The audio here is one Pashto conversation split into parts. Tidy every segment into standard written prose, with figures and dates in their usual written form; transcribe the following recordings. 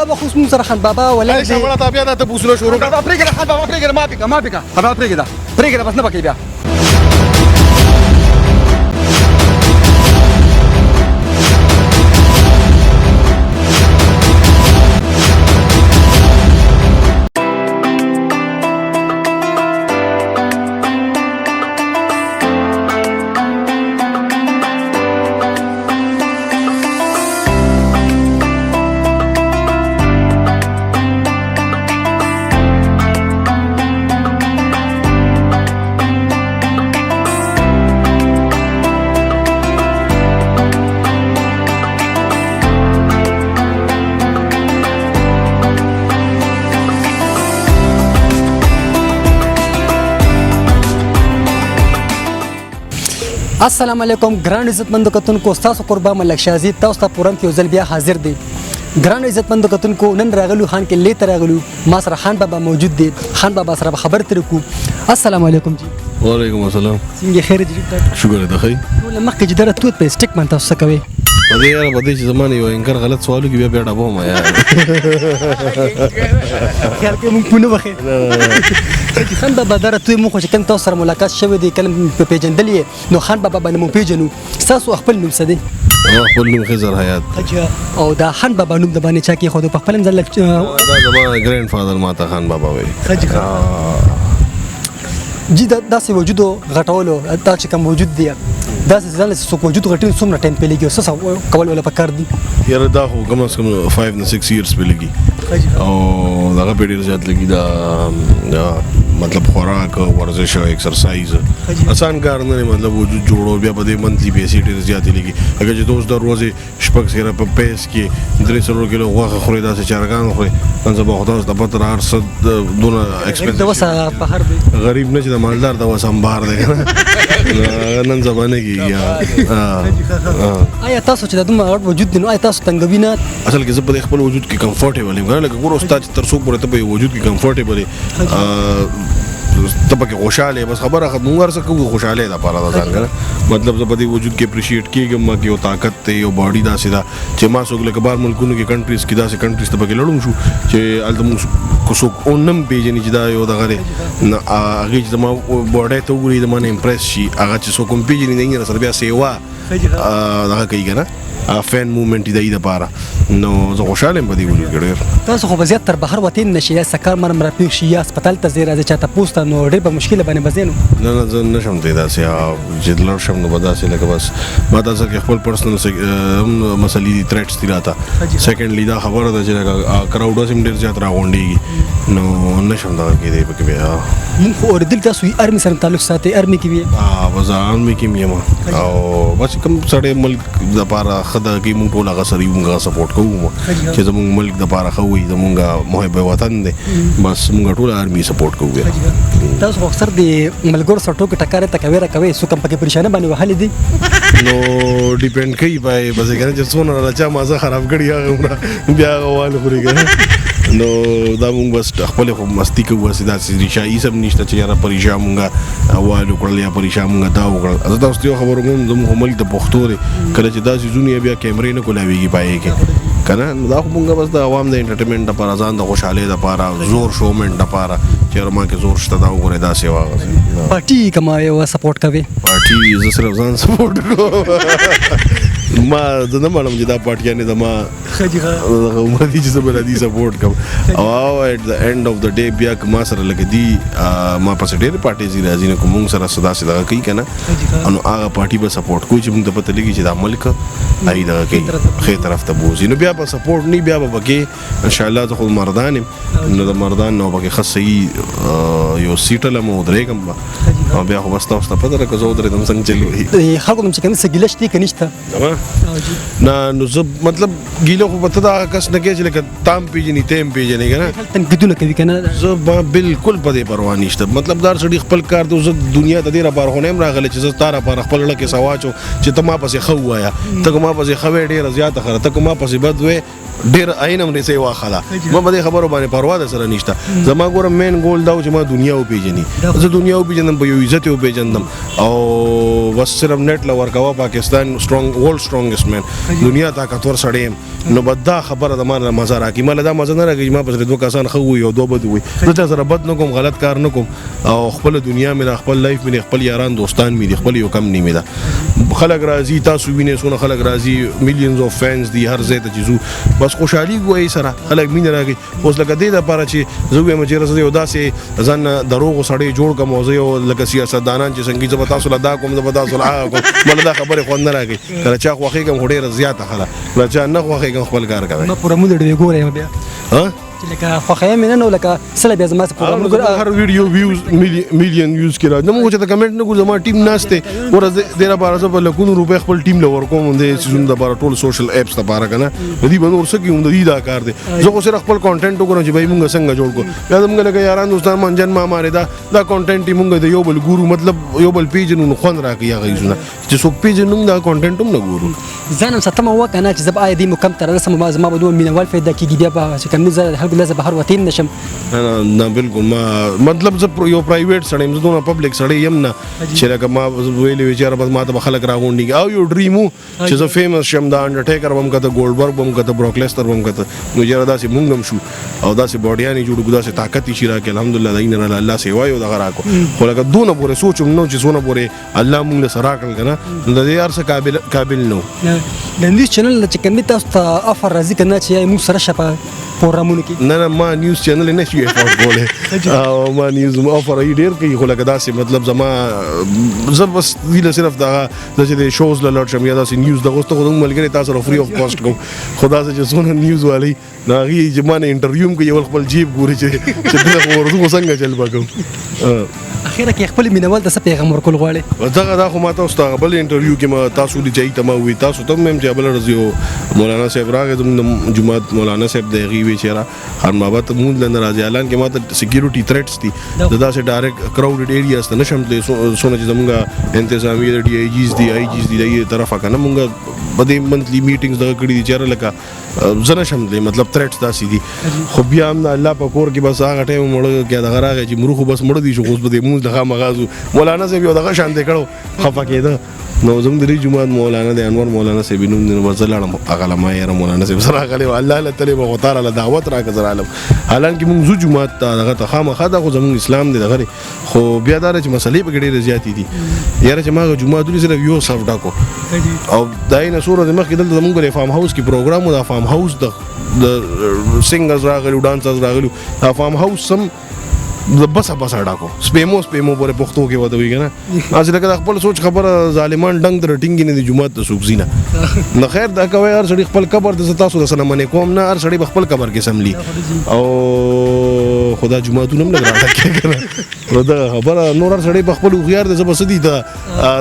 دا وخت اوس موږ سره خان بابا ولاړ دی. شمړه تا بیا دا تپوسونه شروع کړه. بابا پرېږده خان بابا پرېږده، ما پکه ما پکه خان بابا پرېږده پرېږده، بس نه پکې بیا. السلام علیکم ګران عزتمند کتونکو، تاسو قربان ملک شازي تاسو ته پورم کې یو ځل بیا حاضر دی. ګران عزتمند کتونکو، نن راغلو خان کې لیته راغلو، ما سره خان بابا موجود دی. خان بابا سره خبر ترې کو. السلام علیکم جی. وعلیکم السلام. څنګه خیر جی؟ شکر دی ښه. ټول مخکې چې دره توت په سټیک باندې تاسو څه کوئ؟ په دې یاره، په دې چې زما نه یو انکر غلط سوال وکړي بیا بیا ډبوم یار. خیال کې مونږ پونه وخې چې خان بابا دره توی مونږ چې کله تاسو سره ملاقات شوی دی، کله په پیژندلې، نو خان بابا باندې مونږ پیژنو. تاسو خپل نوم څه دی؟ زما خپل نوم خضر حیات. او دا خان بابا نوم د باندې چا کې خو په خپل ځل؟ دا زما ګرینډ فادر ما ته خان بابا وایي. جی دا داسې وجود غټولو، دا چې کوم وجود دی داسې ځان له څوک وجود غټي څومره ټایم پې لګي او څه کول ولا پکار دي؟ یاره دا خو کم از کم 5 نه 6 ایئرز پې لګي او دغه پې ډېر زیات لګي. دا مطلب خوراک، ورزش او ایکسرسایز اسان کار نه دی. مطلب وجود جوړول بیا په دې منتلی پیسې ډېرې زیاتې لګي. اگر چې ته اوس د ورځې 6 سیره په پیس کې 3-4 کیلو غوښه خورې، داسې چرګان خورې، نن سبا خو تاسو ته پته ده هر څه دونه غریب د وسه بهر دی. غریب نه چې د مالدار د وسه هم بهر دی که نه، نن سبا نه کېږي. آیا تاسو چې د دومره غټ وجود دی، نو آیا تاسو تنګوي نه؟ اصل کې زه په دې خپل وجود کې کمفورټیبل یم که نه. لکه ګوره استاد چې تر څو پورې ته په یو وجود کې کمفورټیبل یې، ته پکې خوشحاله یې، بس خبره ختم. موږ هر څه کوو خوشحالۍ دپاره د ځان که نه. مطلب زه په دې وجود کې اپریشیټ کېږم، ما کې یو طاقت دی، یو باډي داسې ده چې ما څوک لکه بهر ملکونو کې کنټریز کې داسې کنټریز ته پکې لړم شو چې هلته موږ که څوک ونه هم پېژني چې دا یو دغه دی، نو هغې چې زما باډۍ ته وګوري زما نه امپرس شي. هغه چې څوک هم پېژني نه سره بیا سیوا دغه کوي که نه، هغه فین موومنټ دی دپاره. نو زه خوشحاله یم په دې وجود کې ډېر. تاسو خو به زیات تر بهر وتین نه شئ، یا سکار مرم راپېښ شي یا هسپتال ته ځئ راځئ چاته تپوس ته، نو ډېر به مشکله باندې به ځئ نو؟ نه نه، زه نه شم تللی داسې. چې لاړ شم نو به داسې لکه بس ما ته اصل کې خپل پرسنل هم مسلې دي، تھریټس دي راته. سیکنډلی دا خبره ده چې لکه کراوډ اوس هم ډېر زیات راغونډېږي، نو نه شم دغه کېدی پکې بیا. مونږ خو اورېدل تاسو ارمي سره تعلق ساتئ، ارمي کې وي؟ بس ارمي کې هم یم او بس کوم سړی ملک دپاره ښه ده کې مونږ ټول هغه سره یو، مونږ هغه سپورټ کوو چې زمونږ ملک دپاره ښه وي، زمونږ محب وطن دی، بس مونږ ټول ارمي سپورټ کوو بیا. تاسو خو اکثر د ملګرو سره ټوکې ټکارې ته کوي را کوي، څوک هم پکې پریشانه باندې وهلي دي؟ نو ډیپینډ کوي پای بس که نه چې څونه راته چا مازه خراب کړي هغه عمره بیا هغه وال خوري که نه. نو دا مونږ بس خپلې خو مستي کوو، هسې داسې ریشا هېڅ هم نشته چې یاره پریشا مونږ وال وکړل یا پریشا مونږ دا وکړل. زه تاسو ته یو خبره کوم، زموږ خو ملک د پښتو دی، کله چې داسې ځونی بیا کیمرې نه کولاویږي پای کې که نه. نو دا خو مونږ بس د عوام د انټرټینمنټ دپاره، ځان د خوشحالۍ دپاره، زور شومنټ دپاره چې یاره ما کې زور شته دا وګورئ داسې وهغسې. پارټي کومه یوه سپورټ کوي؟ پارټي زه صرف ځان سپورټ کوم. ما زه نه منم چې دا پارټیانې زما دغه عمر دي چې زه به له دې سپورټ کوم. او ایټ د اینډ اف د ډے بیا که ما سره لکه دي ما پسې ډېرې پارټۍ ځي راځي، نو که مونږ سره څه داسې دغه کوي که نه، نو هغه پارټي به سپورټ کوو چې مونږ ته پته لګي چې دا ملک هغې دغه کوي ښې طرف ته بوځي، نو بیا به سپورټ نه، بیا به پکې انشاءالله زه خو مردان یم، نو د مردان نو پکې ښه صحیح یو سیټ له مو ودرېږم به، او بیا خو بس تاسو ته پته ده که زه ودرېدم څنګه چل وي. خلکو ته چې کوم څه ګیله شته که نشته؟ نه نو زه مطلب ګیله خو به ته د هغه کس نه کوې چې لکه تا هم پېژني ته هم پېژنې که نه. تنقیدونه کوي که نه؟ زه ما بالکل په دې پروا نشته. مطلب دا سړي خپل کار دی، زه دنیا ته دې لپاره خو نه یم راغلی چې زه تا لپاره خپل زړه کې څه واچوم چې ته ما پسې ښه ووایه. ته که ما پسې ښه وې ډېره زیاته ښه ده، ته که ما پسې بد وې ډېر عین هم رسې واخه ده. ما په دې خبرو باندې پروا در سره نشته. زما ګوره مین ګول دا و چې ما دنیا وپېژني. زه دنیا وپېژنم په یو عزت یې وپېژندم او بس صرف نېټ له ورکوه پاکستان سترونګ ورلډ سترونګست مین دنیا طاقتور سړی یم نو به دا خبره د ما نه مزه راکړي ما له دا مزه نه راکړي چې ما پسې دوه کسان ښه وي او دوه بد وي زه چا سره بد نه کوم غلط کار نه کوم او خپله دنیا مې ده خپل لایف مې دی خپل یاران دوستان مې دي خپل یو کمپني مې ده خلک راځي تاسو وینئ څونه خلک راځي میلیونز اف فینز دي هر ځای ته چې ځو بس خوشحالي کوي سره خلک مینه راکوي اوس لکه دې لپاره چې زه ووایم چې زه یو داسې ځان نه دروغو سړی جوړ کړم او زه یو لکه سیاستدانان چې څنګه زه به تاسو له دا کوم زه به تاسو له هغه کوم مله دا خبرې خوند نه راکوي که له چا خوښېږم خو ډېره زیاته ښه ده که له چا نه خوښېږم خپل کار کوي ما پوره مونږ ډېر ګورم بیا ها چې لکه خوښه مې نه نو لکه سره بیا زما پروګرام وګوره هر ویډیو ویوز میلیون ویوز کې راځي موږ چې ته کمنټ نه کو زما ټیم ناشته ورځ دې لپاره زه په لکونو روپۍ خپل ټیم له ورکوم دې سیزون لپاره ټول سوشل اپس لپاره کنه دې به نور څه کې هم دې دا کار دی زه خو صرف خپل کانټینټ وګورم چې بھائی موږ څنګه جوړ کو بیا زموږ لکه یاران دوستان منجن ما ماره دا دا کانټینټ موږ د یو بل ګورو مطلب یو بل پیژنو نو خوند راکوي هغه یزونه چې څوک پیژنو موږ دا کانټینټ هم نه ګورو. ځان هم ستمه وه کنه چې زه به آیا دې مقام ته رسم ما زما به دومره مینوال پیدا کېږي بیا به چې کوم زه د خلکو له بهر وتین نشم. نه نه بالکل ما مطلب زه یو پرایویټ سړی یم زه دومره پبلک سړی یم نه چې لکه ما ویلي وي چې یاره بس ما ته به خلک راغونډېږي او یو ډریم و چې زه فیمس شم د انډرټیکر به هم کته ګولډبرګ به هم کته بروک لیستر به هم کته نو یاره داسې مونږ هم شو او داسې باډیانې جوړ کړو داسې طاقت یې چې راکړي الحمدلله د نه الله سیوا یو دغه راکړو خو لکه دونه پورې سوچ هم نه چې څونه پورې الله مونږ له سره راکړل که نه نو د دې هر څه قابل قابل نه د نیوز چینل چې کوم تاسو ته افر راځي که نه چې موږ سره شه په پروګرامونو کې؟ نه نه ما نیوز چینل نه شي افورډ کولی او ما نیوز افر یې ډېر کوي خو لکه داسې مطلب زما زه بس دې له صرف دغه زه چې د شوز له لاړ شم یا داسې نیوز دغه اوس ته خو زموږ ملګری تا سره فري اف کاسټ کوم خو داسې چې څونه نیوز والی نو هغوی چې ما نه انټرویو هم کوي اول خپل جیب ګوري چې چې دلته خو ورځو خو څنګه چل به کوم. اخره کې خپل مینوال ته څه پیغام ورکول غواړې؟ دغه دا خو ما تاسو ته بل انټرویو کې ما تاسو دې چای ته ما وی تاسو ته مې چې بل ورځ یو مولانا صاحب راغی زموږ د جومات مولانا صاحب د هغې وی چې را خان بابا ته مونږ له نه راځي حالان کې ما ته سکیورټي تھریټس دي د داسې ډایرکټ کراوډډ ایریاز ته نشم تللی څونه چې زموږ انتظامیه د ډي آی جیز دي آی جیز دي د دې طرفه که نه مونږ په دې منتلی میټینګز دغه کړي دي چې یاره لکه زه نه شم تللی مطلب تھریټس داسې دي خو بیا هم د الله په کور کې بس هغه ټایم مړه کې دغه راغی چې مرو خو بس مړه دي شو خو اوس به دې مونځ له خامخا ځو مولانا صاحب یو دغه شان دی کړو خفه کېده نو زموږ د دې جومات مولانا دی انور مولانا صاحب نوم دی نو بس زه لاړم هغه له ما یاره مولانا صاحب سره راغلی الله له تلې به خو تا راله دعوت راکړه زه رالم حالانکه مونږ ځو جومات ته دغه ته خامخا دا خو زموږ اسلام دی دغه دی خو بیا دا چې مسلې پکې ډېرې زیاتې دي یاره چې ما هغه جومات ولید صرف یو صف ډک او دا یې نه څو ورځې مخکې دلته زموږ په فارم هاوس کې پروګرام و دا فارم هاوس د سنګرز راغلي ډانسرز راغلي دا فارم هاوس سم د بسه بسه ډاکو سپیمو سپیمو پورې پښتو کې وته وي کنه هسې لکه د خپل سوچ خبره ظالمان ډنګ تر ټینګې نه دي جومات ته څوک ځي نه نو خیر دا کوي هر سړي خپل قبر ته تاسو د سره منې کوم نه هر سړی به خپل قبر کې سملی او خدا جوماتونه هم لږ راټکې کنه نو دغه خبره نور هر سړی په خپل هوښیار دی زه به څه دي ته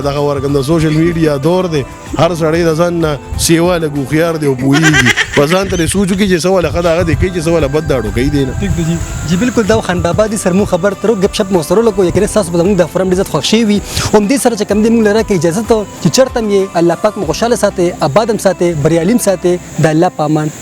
دغه ورکم د سوشل میډیا دور دی هر سړی د ځان نه سیوا لږ هوښیار دی او پوهېږي په ځان ترې سوچ وکړي چې څه والا ښه ده هغه دې کوي چې څه والا بد ده اډو کوي دی نه. ټیک دی جی جی بالکل دا خان بابا دي سره مو خبر ترو ګپ شپ مو سره لکو یقینا تاسو به زموږ د فرم عزت خوښ شي وي هم دې سره چې کم دې موږ لره کې اجازه ته چې چرته یې الله پاک مو خوشاله ساتي آباد هم ساتي بریالي هم ساتي د الله په امان.